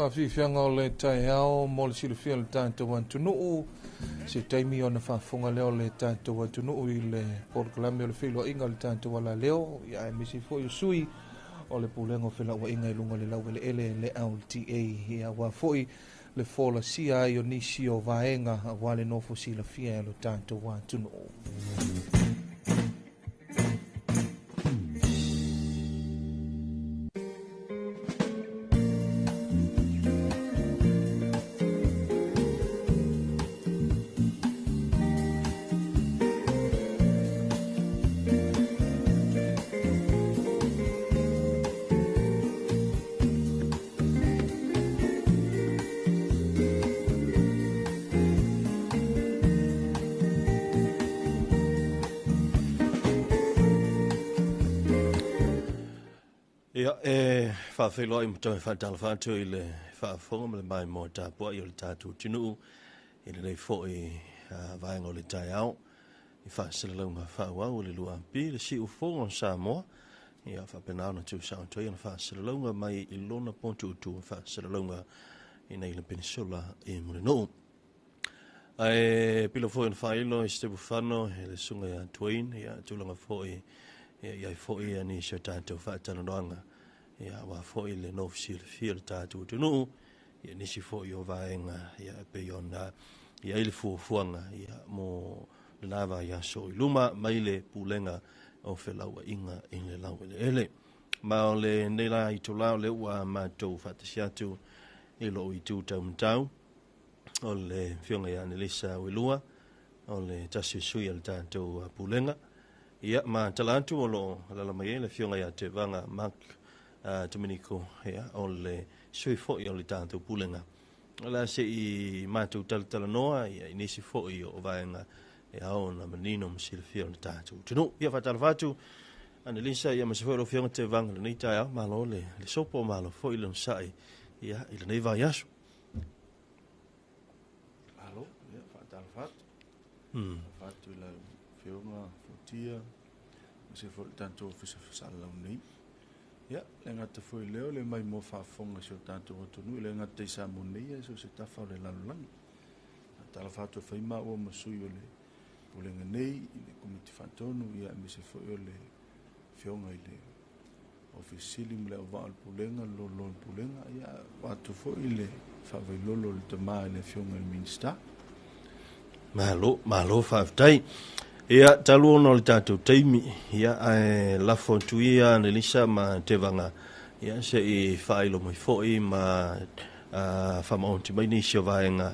Saafiafiaga o le taeao mo le silafia o le tatou atunuu, se taimi ona faafofoga lea o le tatou atunuu i le polokalame o le feiloaiga o le tatou alaleo, ia aemaise foi o sui o le Pulega o Felauaiga i luga o le laueleele le LTA, ia aua foi le folasia ai o nisi o vaega aua le nofo silafia e lo tatou atunuu. Ia, e faafeiloai ma toe faatalofa atu i le faafofoga ma le maimoa tapuai o le tatou atunuu i lenei foi vaega o le taeao i faasalalauga faaauau o le 2AP, le siufofoga o Samoa. Ia faapena ona tuusao atu ai ona faasalalauga mai i lona potuutu faasalalauga i nei le Peninsula i Mulinuu. Ae pilo foi ona faailo i Setepufano i le susuga ia Dwayne, ia tulaga foi ia i ai foi ia nisi o tatou faatalanoaga, ia aua foi le nofo silafia o le tatou atunuu, ia nisi foi o vaega ia e pei ona i ai le fuafuaga ia mo lena vaiaso i luma mai le Pulega o Felauaiga i le Laueleele. Ma o lenei la itula o lea ua matou faatasi atu i lou itu taumatau o le Afioga ia Annelisa Uelua, o le tasi o sui o le tatou Pulega. Ia, ma tala atu o lo o alaala mai ai le Afioga ia Tevaga Mark Dominico, ia, o le sui foi o le tatou Pulega. O le a se i matou talatalanoa ia, i nisi foi o vaega e ao ona manino ma silafia o le tatou atunuu. Ia, faatalofa atu Annelisa, ia, aemaise foi o lau Afioga Tevaga i lenei taeao. Malo le sopo, malo foi le onosai, ia, i lenei vaiaso. Malo, ia, faatalofa atu. Faatalofa atu i lau Afioga Fuatia, aemaise foi o le tatou Ofisa Faasalalau nei. Ia, le gata foi lea o le maimoa faafofoga i si o tatou atunuu, e le gata i Samoa nei, ae so o se tafa o le lalolagi. Faatalofa atu e fai maua ma sui o le Pulega nei, i le Komiti Faatonu, ia, aemaise foi o le Afioga i le Ofisa Sili ma le auvaa o le Pulega, le lolo o le Pulega, ia, avatu foi le faavailolo o le tama i le Afioga i le Minisita. Malo, malo faafetai. Ia, talu ona o le tatou taimi, ia, ae lafo atu ia Annelisa ma Tevaga, ia, se i faailo mai foi ma faamaoti mai nisi o vaega,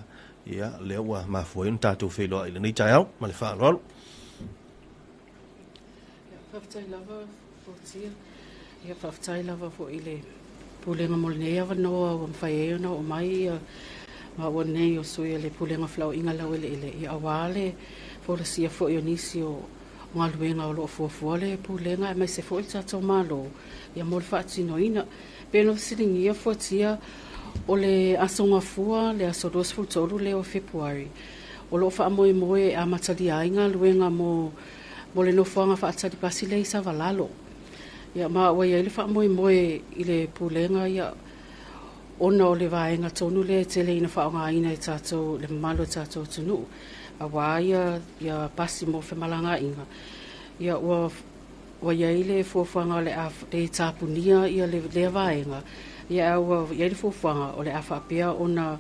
ia, lea ua mafua ai ona tatou feiloai i lenei taeao, ma le faaaloalo. Ia, faafetai lava Fuatia. Ia, faafetai lava foi i le Pulega mo lenei avanoa ua mafai ai ona oo mai ia maua nei o sui o le Pulega o Felauaiga Laueleele, ia aua le folasia foi o nisi o galuega o lo o fuafua le Pulega aemaise foi le tatou Malo ia mo le faatinoina. Pe ona fesiligia Fuatia, o le aso Gafua, le aso 23 lea o Fepuari, o lo o faamoemoe e amatalia ai galuega mo le nofoaga faatali pasi lea i Savalalo. Ia, ma ua i ai le faamoemoe i le Pulega, ia, ona o le vaega tonu lea e tele ina faaaogaina e tatou, le mamalu o tatou atunuu, aua ia pasi mo femalagaaiga. Ia, ua i ai le fuafuaga o le a le tapunia ia lea vaega, ia, ae ua i ai le fuafuaga o le a faapea ona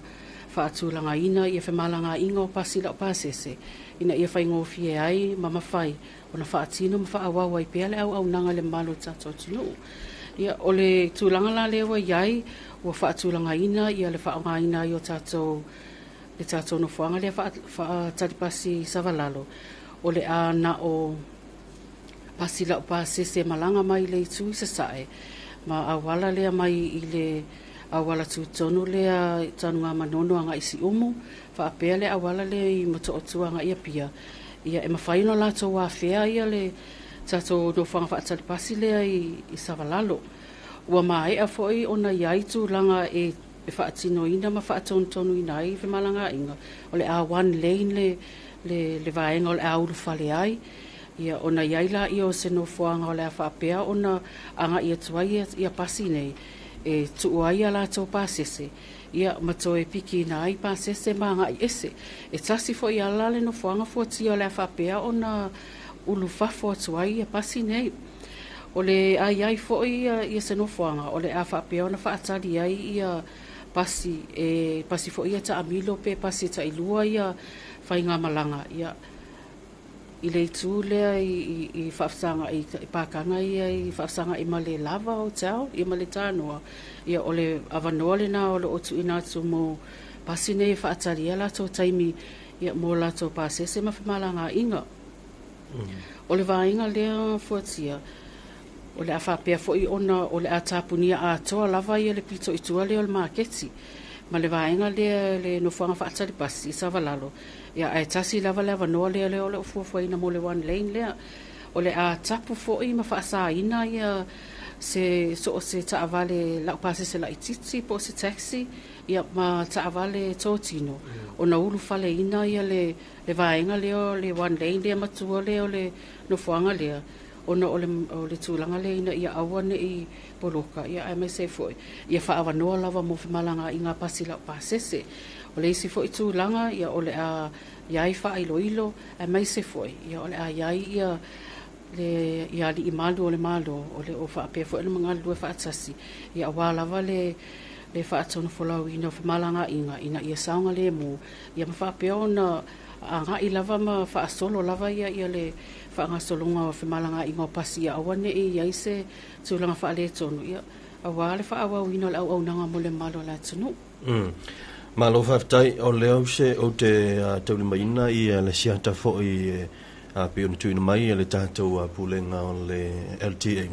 faatulagaina ia femalagaaiga o pasi laupasese ina ia faigofie ai ma mafai ona faatino ma faaauau ai pea le auaunaga i le mamalu o le tatou atunuu. Ia, o le tulaga la lea ua i ai, ua faatulagaina ia le faaaogaina ai o tatou le tatou nofoaga lea faatalipasi i Savalalo, o le a na o pasi laupasese malaga mai le itu i Sasae ma auala lea mai i le auala tutonu lea i Tanugamanono agai i Siumu, faapea le auala lea i Motootua agai i Apia. Ia, e mafai ona latou afea ia le tatou nofoaga faatalipasi lea i Savalalo. Ua maea foi ona i ai tulaga e faatinoina ma faatonutonuina ai femalagaaiga, o le a one lane le vaega o le a ulufale ai. Ia, ona i ai laia o se nofoaga o le a faapea ona agai atu ai ia pasi nei e tuu ai a latou pasese. Ia ma toe pikiina ai pasese ma aga'i ese. E tasi fo'i ala le nofoaga fuatia o le a faapea ona ulufafo atu ai ia pasi nei. O le ai fo'i ia se nofoaga o le a faapea ona fa'atali ai ia pasi e pasi fo'i ia ta'amilo pe pasi ta'ilua ia faigamalaga ia i le itu lea i fa'afesaga'i i pakaga ia i fa'afesaga'i ma le Lava Hotel ia ma le Tanoa. Ia o le avanoa lenā o lo'o tu'uina atu mo pasi nei e fa'atali ai latou taimi ia mo latou pasese ma femalaga'iga. O le vaega lea fuatia o le a faapea fo'i ona o le a tapunia atoa lava ia le pito i tua lea o le maketi ma le vaega lea le nofoaga fa'atali pasi i Savalalo. Ia ae tasi lava le avanoa lea o le fuafuaina mo le one lane lea. O le a tapu fo'i ma fa'asāina ia se so o se ta'avale la'upasese la'ititi po o se taxi ia ma ta'avale totino ona ulufaleina ia le vaega lea o le one lane lea matua lea o le nofoaga lea ona o le tulaga lea ina ia aua ne'i poloka ia aemaise fo'i ia fa'aavanoa lava mo femalaga'iga pasi la'upasese. O le isi fo'i tulaga ia o le a iai fa'ailoilo aemaise fo'i ia o le a iai ia le ia ali'i malu o le Malo o le o fa'apea fo'i ona magalulue fa'atasi ia auā lava le fa'atonufolauina o femalaga'iga ina ia saoga lemu ia ma fa'apea ona aga'i lava ma fa'asolo lava ia le fa'agasologa o femalaga'iga o pasi ia aua ne'i iai se tulaga fa'aletonu ia auā le fa'aauauina o le auaunaga mo le malo o le atunu'u. Malo fa'afetai o lea use ou te taulimaina ia le siata fo'i pe ona tuuina mai le tatou pulega o le LTA.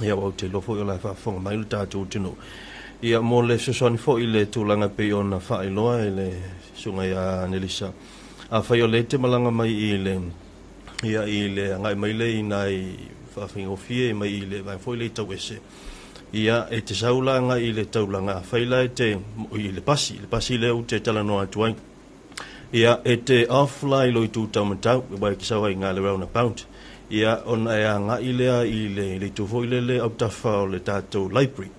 Ia ua ou te iloa fo'i o la e faafofoga mai le tatou atunuu. Ia mo le fesoasoani fo'i le tulaga pei ona fa'ailoa e le susuga iā Nelisa. Afai o lē te malaga mai i le ia i le aga'i mai le i nai fa'afaigofie mai i le vaega foi le i tauese. Ia e te sau la agai i le taulaga afai la e te i le pasi lea ou te talanoa atu ai. Ia e te off la i lo itu taumatau e wai ke sau ai ngā le roundabout. Ia ona e aga'i lea i le itu foi lele autafa o le tatou library.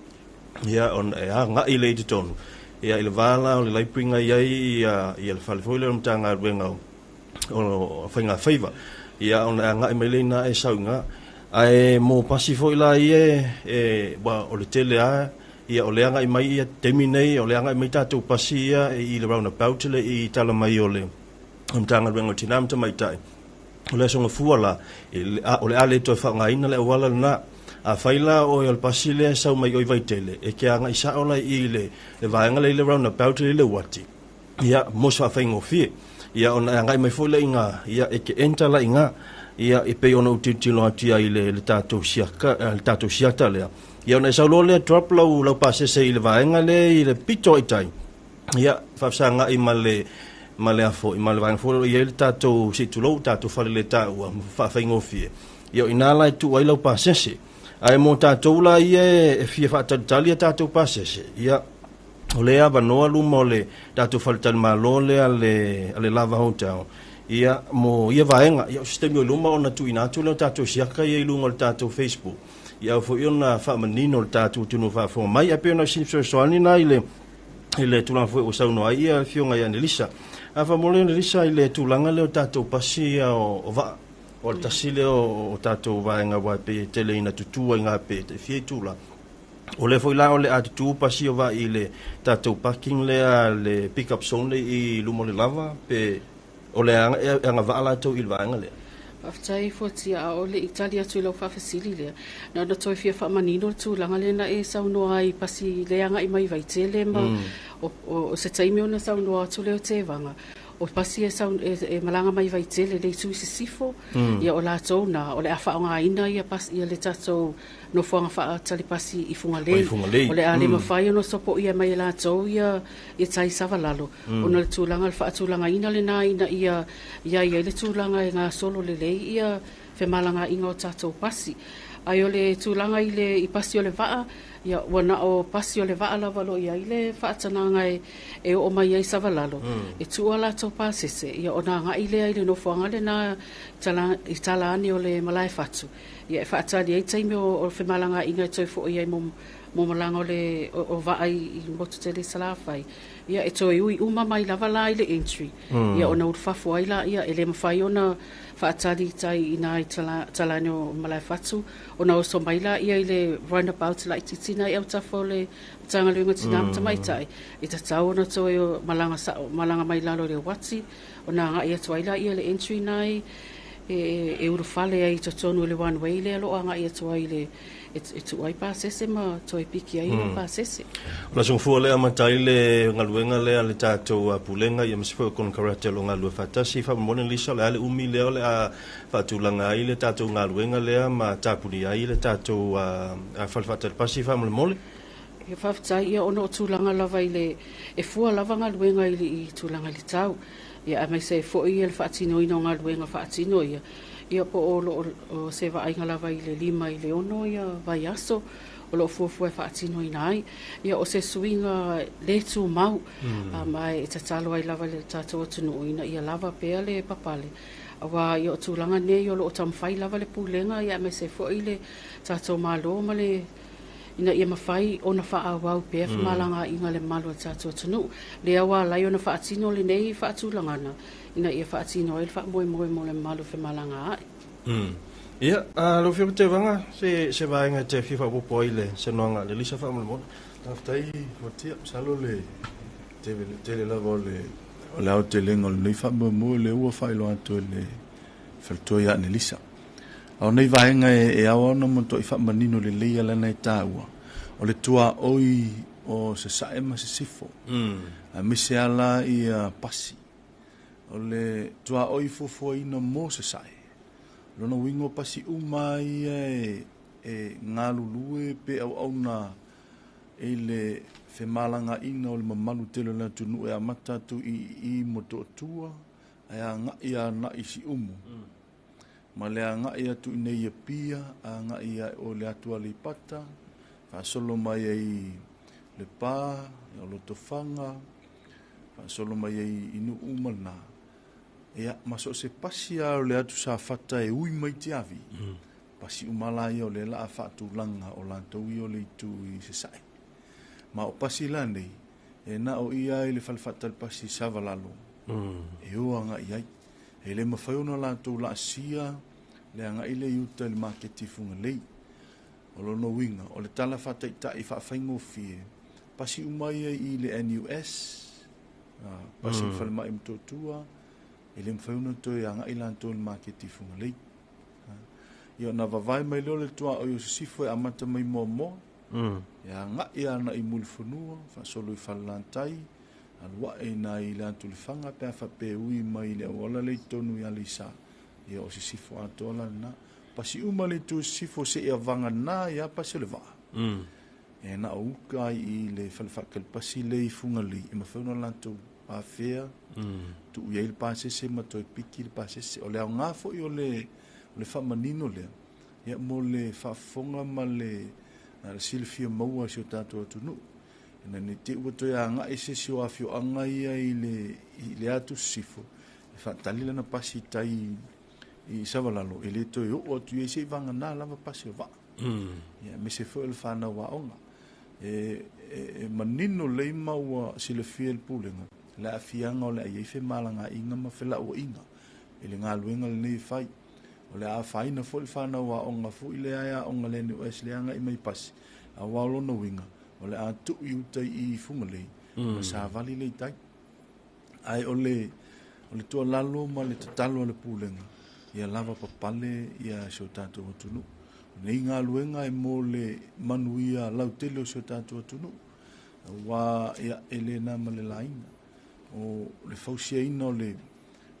Ia ona e aga'i le i totonu. Ia i le vala o le library ngai ai ia le fale foi lea o le Matagaluega o Faiga Faiva. Ia ona e aga'i mai le ina e sauga. Ae mo pasi foi la ia e wa o le tele a ia o le aga'i mai ia taimi nei o le aga'i mai tatou pasi ia i le roundabout le i tala mai o le Matagaluega o Tinā ma Tamaitai. O le aso gafua la o le a le toe fa'aaogaina le auala lenā. Afai la o le pasi lea e sau mai oi Vaitele e ke aga'i sa'o la i le vaega le i le roundabout le i le uati. Ia mo se fa'afaigofie. Ia ona e aga'i mai foi le iga ia e ke enter la iga ia e pei ona ou tilotilo atu ai le tatou siaka le tatou siata lea. Ia ona e sau loa lea drop lau pasese i le vaega lea i le pito ai tai. Ia fa'afesaga'i ma le afo i ma le vaega foi i ai le tatou se i tulou tatou fale le taua ma fa'afaigofie. Ia o ina la e tuu ai lau pasese. Ae mo tatou la ia e fia fa'atalitali a tatou pasese. Ia o le avanoa luma o le tatou faletalimalo lea le Lava Hotel. Ia mo ia vaega ia o se taimi o luma ona tuuina atu lea o tatou siaka ia i luga o le tatou Facebook. Ia au fo'i ona fa'amanino le tatou atunuu faafofoga mai ae pei ona sini fesoasoani na i le tulaga foi ua saunoa ai ia afioga ia Nelisa. A fa'amole Nelisa i le tulaga lea o tatou pasi ia o va'a o le tasi lea o tatou vaega ua pei e tele ina tutū ai gā pe te fia i tula. O le foi la o le a tutū pasi o va'a i le tatou parking lea le pick up zone le i luma o le lava pe o le agava'a latou i le vaega lea. Fa'afetai fuatia a o le'i tali atu i lau fa'afesili lea. Na ona toe fia fa'amanino le tulaga lea na e saunoa ai pasi le aga'i mai Vaitele ma o se taimi ona saunoa atu lea o tevaga. O pasi e, sau, e malaga mai Vaitele le itu i sisifo ia o latou na o le a fa'aaogaina ia pasi ia le tatou nofoaga fa'atali pasi i Fugalei. O i Fugalei. O le a le mafai ona sopo'ia mai e latou ia tai Savalalo ona le tulaga le fa'atulagaina lenā ina ia ia ia le tulaga e gasolo lelei ia femalaga'iga o tatou pasi. Ai o le tulaga i le i pasi o le va'a ia ua na o pasi o le va'a lava lo iai le fa'atanaga e o'o mai ai Savalalo e tu'a latou pasese ia ona aga'i lea i le nofoaga lenā i tala ane o le malae fatu ia e fa'atali ai taimi o femalaga'iga e toe fo'i ai mo mo malaga o le o vaa i motu tele i Salafai, ia e toe ui uma mai lava la i le entry. Ia ona ulufafo ai laia, e le mafai ona faatali i tai i ina i talane o Malaefatu, ona oso mai laia i le roundabout laitiiti na i autafa o le Matagaluega o Tina ma Tamaitai, e tatau ona toe malaga sao, malaga mai lalo i le uati, ona agai atu ai laia i le entry na i e ulufale ai i totonu i le one way lea o lo o agai atu ai i le e tuu ai pasese ma toe piki ai pasese. O le aso gafua lea amata ai le galuega lea a le tatou Pulega ia aemaise foi o konekarate o lo o galulue faatasi. Faamolemole Lisa, o le a le umi lea o le a faatulaga ai le tatou galuega lea ma tapunia ai le tatou fale faatali pasi faamolemole? Ia faafetai, ia ona o tulaga lava i le e fua lava galuega i le i tulaga i le tau. Ia aemaise ai foi le faatinoina o galuega faatino ia, ia po o lo o se vaaiga lava i le 5 i le 6 ia vaiaso o lo o fuafua e faatinoina ai. Ia o se suiga le tumau, ma e tatalo ai lava le tatou atunuu ina ia lava pea le papale. Aua ia o tulaga nei o lo o taumafai lava le pulega, ia aemaise foi le tatou Malo ma le ina ia mafai ona faaauau pea femalagaaiga le mamalu o le tatou atunuu. Lea ua ala ai ona faatino lenei faatulagana ina ia faatino ai le faamoemoe mo le mamalu femalagaai. Ia, lau Afioga Tevaga, se vaega e te fia faaopoopo ai le saunoaga a le Lisa faamolemole. Faafetai Fuatia, masalo le tele lava o le aotelega o lenei faamoemoe lea ua faailoa atu e le faletua ia Anelisa. A o nei vaega e ao ona matuai faamanino lelei ala e taua, o le tuaoi o Sasae ma Sisifo, aemaise ala ia pasi. O le tuaoi fuafuaina mo Sasae, lona uiga o pasi uma ia e galulue pe auauna i le femalagaina o le mamalu tele o le atunuu e amata atu i Motootua, ae agai agai i Siumu. Ma le agai atu i nei Apia, agai o le atu Aleipata, faasolo mai ai Lepa, o Lotofaga, faasolo mai ai i nuu uma lena. Ia, ma so o se pasi lava o le atu Safata e ui mai Tiavi, pasi uma la ia o le la a faatulaga o latou ia o le itu i Sasae. Ma o pasi la nei, e na o ia i le fale faatali pasi i Savalalo, e o agai ai. E le mafai ona latou laasia le agai le i uta i le maketi i Fugalei. O lona uiga, o le tala faataitai faafaigofie, pasi uma ia i le NUS, pasi i le falemai Motootua, e le mafai ona toe agai latou i le maketi i Fugalei. Ia ona vavae mai lea o le tuaoi o Sisifo e amata mai Moamoa, e agai ana i Mulifanua, faasolo i Falelatai, aluae ina i le atu Lefaga pe a faapea ui mai le auala le i totonu i Aleisa, ia o Sisifo atoa la lena. Pasi uma le itu Sisifo seia vagana ia pasi o le vaa. E na o uka ai i le fale faatali pasi le i Fugalei, e mafai ona latou afea, tuu i ai le pasese ma toe piki le pasese. O le aoga foi o le faamanino lea, ia mo le faafofoga ma le silafia maua o si o tatou atunuu. Ina ne i te i ua toe agai se isi o afioaga ia i le atu Sisifo, e faatali lana pasi i tai i Savalalo, e le toe oo atu i ai seia vagana lava pasi o vaa. Ia, aemaise foi o le fanau aoga. E manino lelei ma ua silafia e le Pulega le aafiaga o le a i ai femalagaaiga ma felauaiga i le galuega lenei e fai. O le a afaina foi le fanau aoga foi lea e aoga le NUS le agai mai pasi, aua o lona uiga, o le a tuu i uta i Fugalei, ma savali le i tai. Ae o le tuualalo ma le tatalo a le Pulega, ia lava papale ia si o tatou atunuu. O nei galuega e mo le manuia lautele o si o tatou atunuu, aua ia, e le na ma le laina. O le fausiaina o le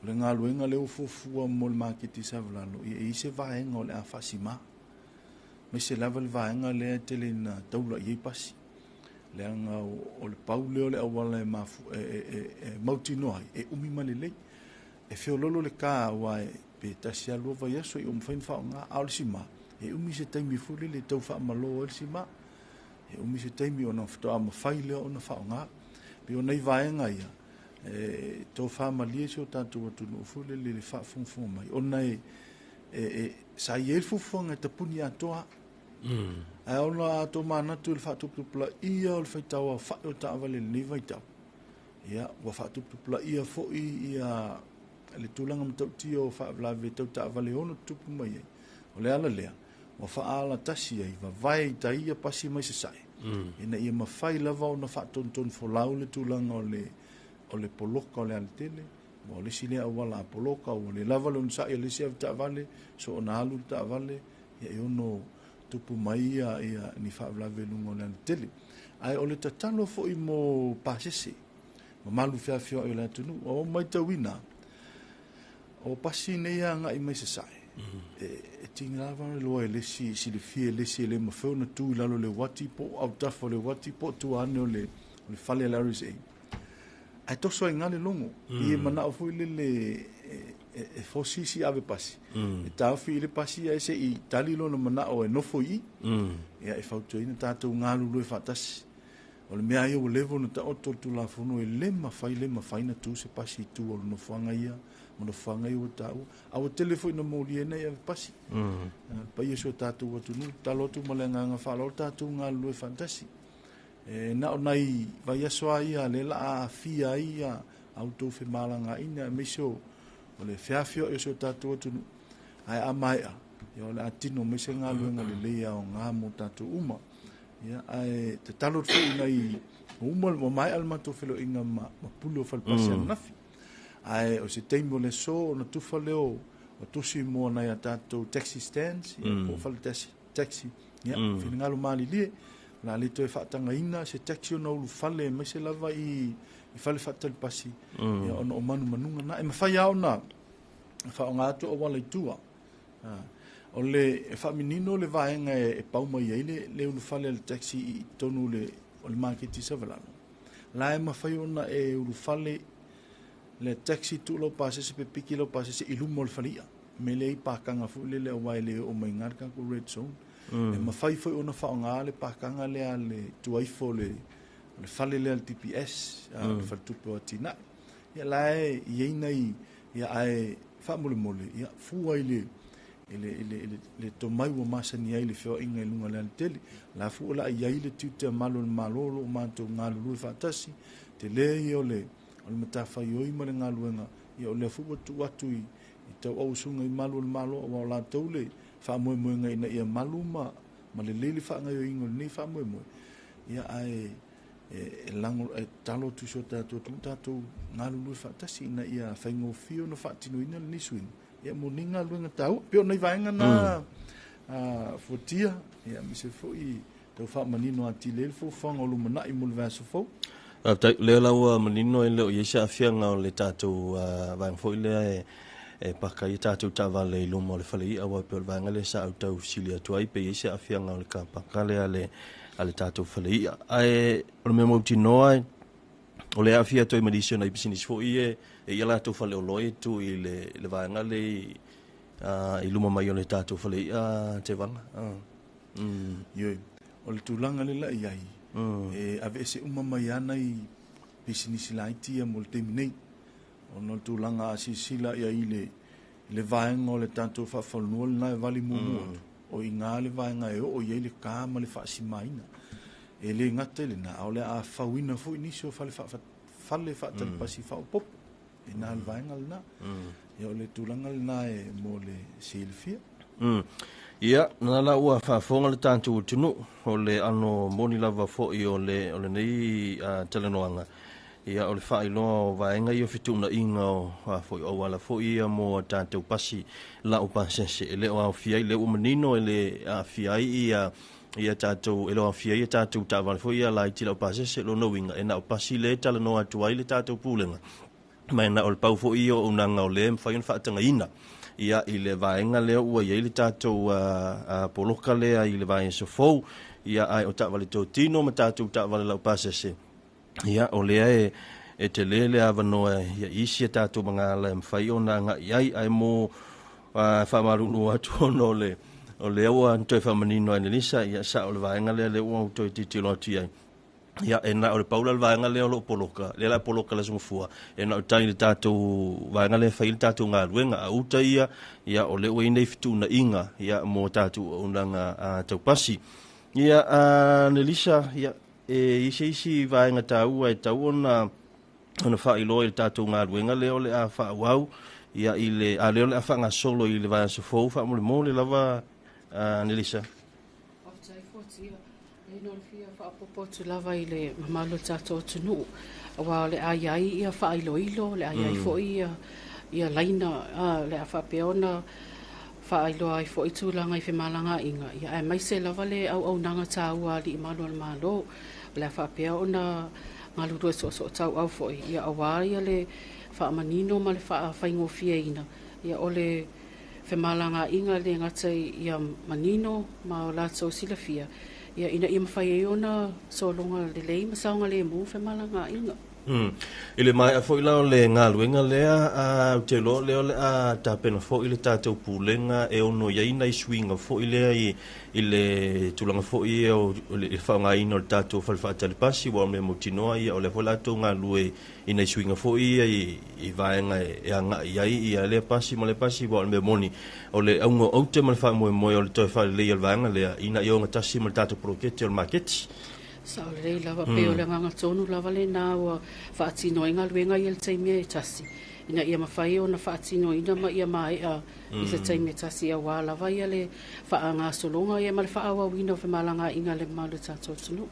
galuega lea ua fuafua mo le maketi i Savalalo, ia e i ai se vaega o le a faasima. Aemaise lava le vaega lea e tele ina taula i ai pasi. Leaga o le pau lea o le auala e mautinoa ai, e umi ma lelei. E feololo le ka aua e pe tasi lava lua vaiaso i ua mafai ona faaaoga, a o le sima, e umi se taimi foi lele e tau faamalo ai le sima. E umi se taimi ona faatoa mafai lea ona faaaoga. Pei o nai vaega ia, e tofamalie si o tatou atunuu foi lele le faafogafoga mai, ona e sa i ai le fuafuaga e tapuni atoa. Ae ona a outou manatu i le faatuputupulaia o le faitau aofai o taavale i lenei vaitau, ia, ua faatuputupulaia foi ia le tulaga matautia o faalavelave tau taavale e ono tutupu mai ai. O le ala lea, ua faaalatasi ai, vavae i tai ia pasi mai sasae, ina ia mafai lava ona faatonutonu folau le tulaga o le poloka o le alatele. Ua o le isi lea auala a poloka, ua le lava le onosai a le isi avetaavale, soona alu le taavale, ia e ono tupu mai ia ni faalavelave i luga o le alatele. Ae o le tatalo foi mo pasese, mamalu feafioai o le atunuu, ua ou matauina, o pasi nei agai mai sasae, e tiga lava ona iloa e le isi, silafia e le isi e le mafai ona tu i lalo o le uati po o autafa o le uati po o tua ane o le fale a le RSA. Ae toso ai i ina le logo. I e manao foi lele e fosi isi ave pasi. E taofi i le pasi ae se i tali lona manao e nofo i i. Ia e fautuaina tatou galulue faatasi. O le mea ia ua leva ona taoto le Tulafono e le mafai, le mafai ona tu se pasi i tua o le nofoaga ia, ma nofoaga ia ua taua. A ua tele foi ina molia ai nai ave pasi. Le paia o si o tatou atunuu, tatalo atu ma le agaga faaaloalo tatou galulue faatasi. E na o nai vaiaso lava ia lea o le a aafia ai a outou femalagaaiga, aemaise o le feafioai o si o tatou atunuu. Ae a maea, ia o le a tino mai se galuega lelei e aoga mo tatou uma. Ia, ae tatalo atu foi nai uma ua maea le matou feloaiga ma pule o falepasi ananafi. Ae o se taimi o le aso ona tufa lea o tusi mo nai a tatou taxi stands, ia, po o fale taxi. Ia, finagalo malilie, o le a le toe faatagaina se taxi ona ulufale aemaise lava i fale faatalipasi, ia, ona o manumanuga na. E mafai lava ona faaaoga atu auala i tua. O le faamanino le vaega e pau mai ai le ulufale a le taxi i totonu o le maketi i Savalalo. La e mafai ona e ulufale le taxi tuu lau pasese pe piki lau pasese i luma o le faleia. Me lea i pakaga foi lele aua e le oo mai i le tatou red zone. E mafai foi ona faaaoga le pakaga lea le tuaifo o le fale lea le DPS, le faletupe o Atinae. Ia la e i ai nai, ia ae faamolemole, ia fua i le tomai ua masani ai le feoaiga i luga o le alatele. La fua la i ai le tiute a malu o le Malo o lo o matou galulue faatasi, tele ia o le matafaioi ma le galuega, ia o lea foi ua tuu atu i tauausuga i malu o le Malo, aua o latou le faamoemoega ina ia malu ma lelei le faagaoioiga o lenei faamoemoe. Ia ae e tatalo atu i si o tatou atunuu, tatou galulue faatasi ina ia faigofie ona faatinoina lenei suiga. Ia mo nei galuega taua. Pei o nai vaega na fuatia, ia aemaise foi tau faamanino atili ai le fuafuaga o lumanai mo le vaiaso fou. Faafetai, lea la ua manino e le o i ai se aafiaga o le tatou vaega foi lea e paka ai tatou taavale i luma o le faleia, aua pei o le vaega lea sa ou tau fesili atu ai, pe i ai se aafiaga o le kapaka lea a le tatou faleia. Ae o le mea mautinoa o le aafia atu ai ma nisi o nai pisinisi foi e ia latou faleoloa e tu i le vaega lea i luma mai o le tatou faleia Tevaga. Ioe, o le tulaga lea la i ai, e aveese uma mai lava nai pisinisi laiti ia mo le taimi nei. Ona o le tulaga a silasila i ai i le vaega o le tatou faafanua lena e vali muamua atu, o i ina le vaega e oo i ai le ka ma le faasimaina. E le gata i lena, a o le a fauina foi nisi o fale faatalipasi faaopoopo. E na le vaega lena. Ia o le tulaga lena e mo le silafia. Ia, na la ua faafofoga le tatou atunuu o le ano moni lava foi o lenei talanoaga. Ia, o le faailoa o vaega ia o fetuunaiga o foi o auala foi ia mo tatou pasi lau pasese. E le o aofia ai, le ua manino e le aafia ai ia tatou, e le o aofia ai ia tatou taavale foi ia laiti lau pasese lona uiga e na o pasi le talanoa atu ai le tatou pulega. Ma e na o le pau foi ia o auaunaga o lea e mafai ona faatagaina. Ia, i le vaega lea ua i ai le tatou poloka lea i le vaiaso fou, ia, ae o taavale totino ma tatou taavale laupasese, ia, o lea e tele le avanoa ia isi a tatou magala e mafai ona agai ai, ae mo faamalulu atu ona o lea ua toe faamanino ai le Lisa, ia, sa o le vaega lea lea ua toe tilotilo atu i ai. Ia, e na o le paula le vaega lea o loo poloka, lea la poloka le aso gafua, e na o tai le tatou vaega lea e fai le tatou galuega, a uta ia, ia o lea ua i ai nei fetuunaiga, ia mo tatou auaunaga taupasi. Ia, Nelisa, ia, e i ai se isi vaega taua e tau ona ona faailoa i le tatou galuega lea o le a faaauau, ia i le, a lea o le a faagasolo i le vaiaso fou faamolemole lava, Nelisa. Faafetai Fuatia. E no le fia faaopoopo atu lava i le mamalu o le tatou atunuu, aua o le a i ai ia faailoilo, o le a i ai foi ia laina, o le a faapea ona faailoa ai foi tulaga i femalagaaiga, ia aemaise lava le auaunaga taua a alii malu o le Malo. O le a faapea ona galulue soosoo tauau foi, ia aua ia le faamanino ma le faafaigofieina, ia o le femalagaaiga le gata ia manino ma o latou silafia, ia ina ia mafai ai ona sologa lelei ma saogalemu femalagaaiga. I le maea foi la o le galuega lea, ou te iloa lea o le a tapena foi le tatou pulega e ono i ai nai suiga foi lea i le tulaga foi ia o le faaaogaina o le tatou fale faatali pasi, aua o mea mautinoa ia o lea foi o le a outou galulue i nai suiga foi ia i vaega e agai i ai ia lea pasi ma lea pasi, aua o le mea moni o le auga o aute ma le faamoemoe o le toe faaleleia o le vaega lea ina ia ogatasi ma le tatou poloketi o le maketi. Sao lelei lava, pei o le agaga tonu lava lena ua faatino ai galuega ia i le taimi e tasi, ina ia mafai ona faatinoina ma ia maea i se taimi e tasi, aua lava ia le faagasologa ia ma le faaauauina o femalagaaiga a le mamalu o le tatou atunuu.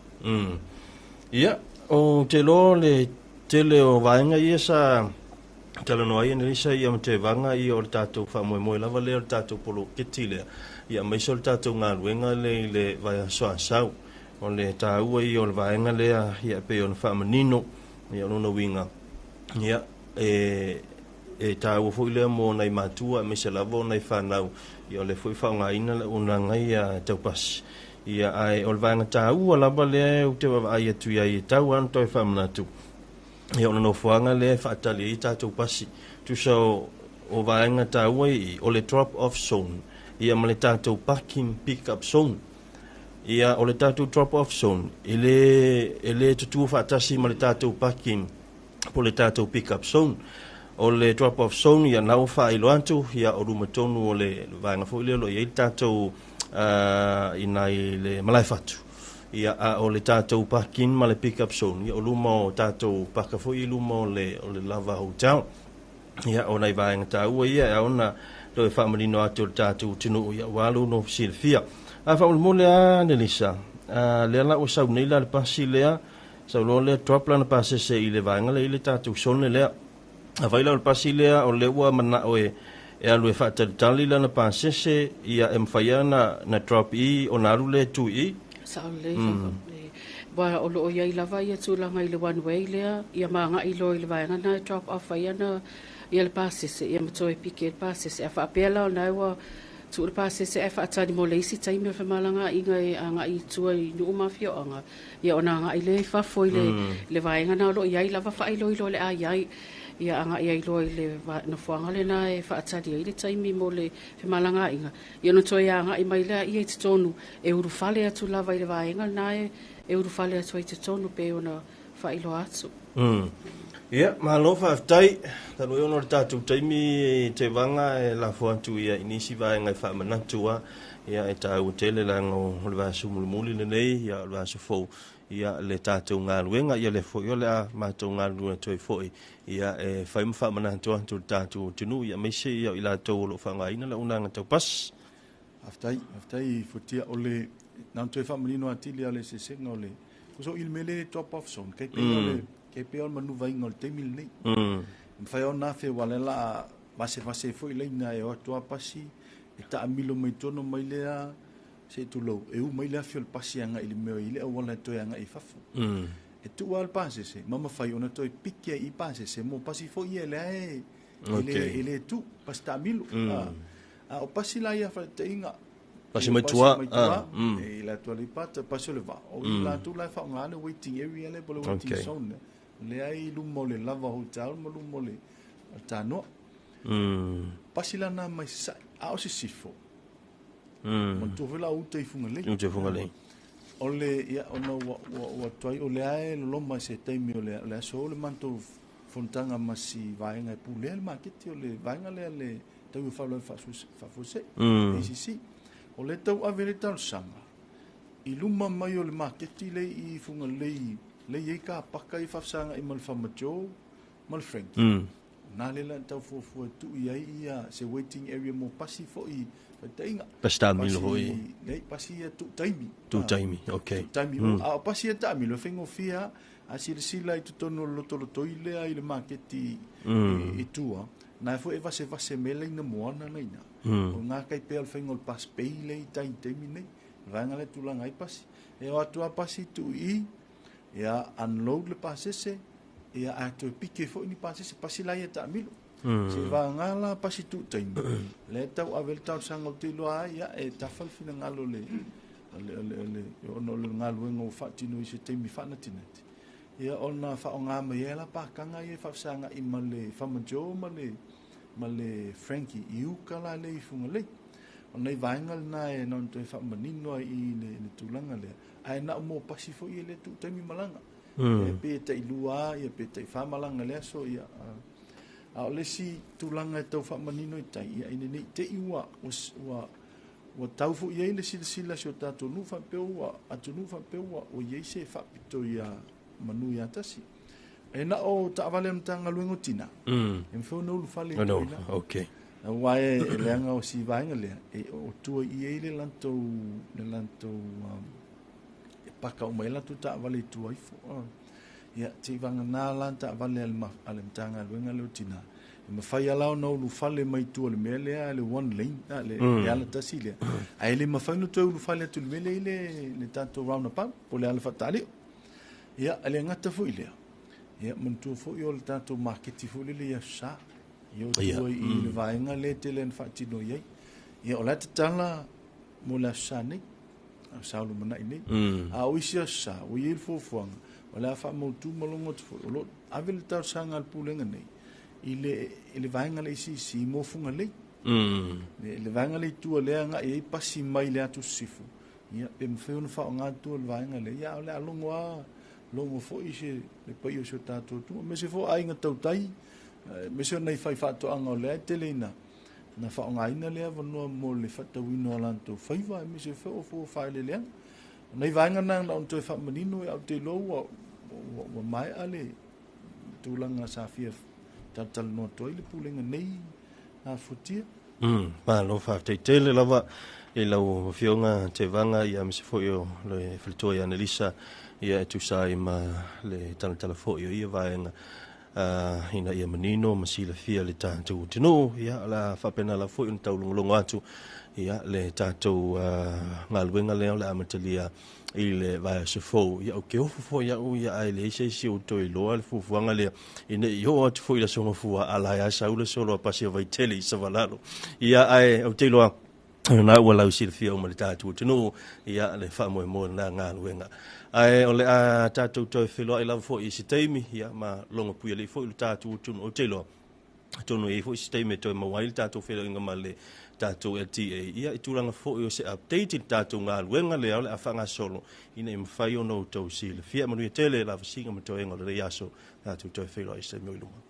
Ia, ou te iloa le tele o vaega ia sa talanoa ai Nelisa ia ma Tevaga ia o le tatou faamoemoe lava lea o le tatou poloketi lea, ia aemaise o le tatou galuega lea i le vaiaso Asau. O le taua ia o le vaega lea, ia e pei ona faamanino, ia o lona uiga, ia e taua foi lea mo nai matua aemaise lava o nai fanau, ia o lea foi e faaaogaina le auaunaga ia taupasi. Ia, ae o le vaega taua lava lea ou te vaavaai atu i ai e tau lava ona toe faamanatu, ia o le nofoaga lea e faatali ai tatou pasi. Tusa o vaega taua i, o le drop off zone, ia ma le tatou parking pick up zone. Ia, o le tatou drop off zone, e le tutu faatasi ma le tatou parking po le tatou pick up zone. O le drop off zone, ia na ua faailoa atu, ia o luma tonu o le vaega foi lea o lo o i ai le tatou i nai le malaefatu. Ia, a o le tatou parking ma le pick up zone, ia o luma o tatou paka foi i luma o le Lava Hotel. Ia, o nai vaega taua ia e ao ona toe faamanino atu o le tatou atunuu, ia ua alu no silafia. A faamolemole a Nelisa, lea la ua sau nei la le pasi lea, sau loa lea drop lana pasese i le vaega lea i le tatou zone lea. Afai la o le pasi lea o lea ua manao e alu e faatalitali lana pasese, ia e mafai lava na drop i ona alu lea tu i. Sao lelei lava. Ua o loo i ai lava ia tulaga i le one way lea, ia magai loa i le vaega na e drop off ai ana ia le pasese, ia ma toe piki ai le pasese. A faapea la ona ua tuu le pasese ae faatali mo le isi taimi o femalagaaiga e agai i tua i nuu ma afioaga, ia ona agai lea i fafo i le vaega na o loo i ai lava faailoilo o le a i ai. Ia agai ai loa i le nofoaga lena e faatali ai le taimi mo le femalagaaiga. Ia ona toe agai mai lea ia i totonu e ulufale atu lava i le vaega lena e ulufale atu ai totonu pe ona faailoa atu. Ia, malo faafetai. Talu ai ona o le tatou taimi Tevaga e lafo atu ia i nisi vaega e faamanatu a. Ia e taua tele leaga o le vaiaso mulimuli lenei, ia o le vaiaso fou, ia le tatou galuega, ia lea foi o le a matou galulue atu ai foi, ia e fai ma faamanatu atu le tatou atunuu, ia aemaise ia o i latou o lo o faaaogaina le auaunaga taupasi. Faafetai, faafetai Fuatia. O le na ona toe faamanino atili lava o le eseesega o le so i le mea lea drop off zone, kai pei o le kai pei o le manuvaina o le taimi lenei. Mafai ona afe aua lea o le a vasevase foi laina e o atu lava pasi e taamilo mai totonu mai lea se i tulou e u mai le afi o le pasi agai i le mea o i ai le auala e toe agai i fafo. E tuu lava le pasese ma mafai ona toe piki ai i pasese mo pasi foi ia lea e le tu pasi taamilo. A o pasi la ia faataitaiga Pasi mai tua, mai tua, e i la tua Aleipata, pasi o le vaa. O i latou la e faaaoga le waiting area lea po o le waiting zone lea i luma o le Lava Hotel ma luma o le Tanoa. Pasi la na mai Sasae, a o Sisifo. Manatua foi la o uta i Fugalei. Uta i Fugalei. O le ia ona ua tuai o lea e loloma i se taimi o le aso o le matou fonotaga ma si vaega e pulea le maketi o le vaega lea le tau e faalavelave faafuasei, ACC. O le tau ave le talosaga i luma mai o le maketi le i Fugalei le i ai ka paka i faafesagai ma le Famajo ma le Frankie. Na le la tau fuafua tuu i ai ia se waiting area mo pasi foi faitaiga. Pasi taamilo foi. Nei, pasi ia tuu taimi. Tuu taimi, okay. Tuu taimi. A o pasi ia taamilo, e faigofie a silasila i totonu o le lotolotoi lea i le maketi i tua, na foi e vasevase me leina moana leina. O ngā kai pea o le whainga o le pas pei le i tai taimi nei. Vaenga le tulaga ai pasi. E o atu a pasi tuu i, ia unload le pasese, ia a toe pike foi ni pasese, pasi la ia taamilo. Se vaega la pasi tuu taimi. Le tau ave le talosaga o te iloa ai, ia e tafa le finagalo le ona o le galuega ua faatino i se taimi faanatinati. Ia ona faaaoga mai ai la pakaga ia e faafesagai ma le Famajo ma le Frankie i uka la le i Fugalei. O nei vaega lena e na ona toe faamanino ai i le tulaga lea. Ae na o mo pasi foi e le tuu taimi malaga. E pe tailua ia pe taifā malaga le aso ia. A o le isi tulaga e tau faamanino i tai, ia ina nei te i ua tau foi ai le silasila si o tatou nuu faapea ua atunuu faapea ua i ai se faapito ia manu ia tasi. E na o taavale a Matagaluega o Tina. E mafai ona ulufale i ina. Okay. Aua e leaga o si vaega lea, e o tua i ai le latou e paka uma ai latou taavale i tua ifo. Ia, te i vagana la taavale a le Matagaluega lea o Tina. E mafai ala ona ulufale mai tua le mea lea, le one lane, le ala tasi lea. Ae le mafai ona toe ulufale atu le mea lea i le tatou roundabout, po o le ala faataalio. Ia, le gata foi lea. Ia, manatua foi o le tatou maketi foi lele i aso Sa. Ia o tua i le vaega le tele na faatino i ai. Ia, o la tatala mo le aso Sa nei, aso Sa o lumanai nei. A o isi aso Sa, ua i ai le fuafuaga, o le a faamautu ma logo atu foi. O lo ave le talosaga a le pulega nei, i le vaega le ACC mo Fugalei. Le vaega le i tua lea ngai ai pasi mai le atu sisifo. Ia, pe mafai ona faaaoga tua le vaega lea. Ia, o le a logo a logo foi se le paia o si o tatou atunuu. Me se foi aiga tautai, me se nei fai faatoaga o lea e tele ina na faaaogaina lea avanoa mo le faatauina o latou faiva, me se foi o fua faeleeleaga. O nei vaega na ona toe faamanino e au te iloa ua maea le tulaga sa fia talatalanoa atu ai le pulega nei a futia. Malo faafetai lava i lau afioga Tevaga ia aemaise foi o le faletua ia Analisa ia e tusa ai ma le talatala foi o ia vaega ina ia manino ma silafia le tatou atunuu. Ia la faapena la foi ona taulogologo atu ia le tatou galuega lea o le amatalia i le vaiaso fou. Ia o ke ofo foi au ia ai le se isi o toe loa le fuafuaga lea ina i oo atu foi i le aso gafua ala ia saula solo a pasi o Vaitele i Savalalo. Ia ae ou te iloa na ua lau silafia uma le tatou atunuu ia le faamoemoe lena galuega. Ae o le a tatou toe feloai lava foi i se taimi ia ma logo puialii foi le tatou atunuu. Ou te iloa atonu e i ai foi se taimi e toe maua ai le tatou feloaiga ma le tatou LTA ia i tulaga foi o se update i le tatou galuega lea o le a faagasolo ina ia mafai ona outou silafia. Manuia tele lavasiga ma toega o lenei aso, tatou toe feiloai i se taimi o i luma.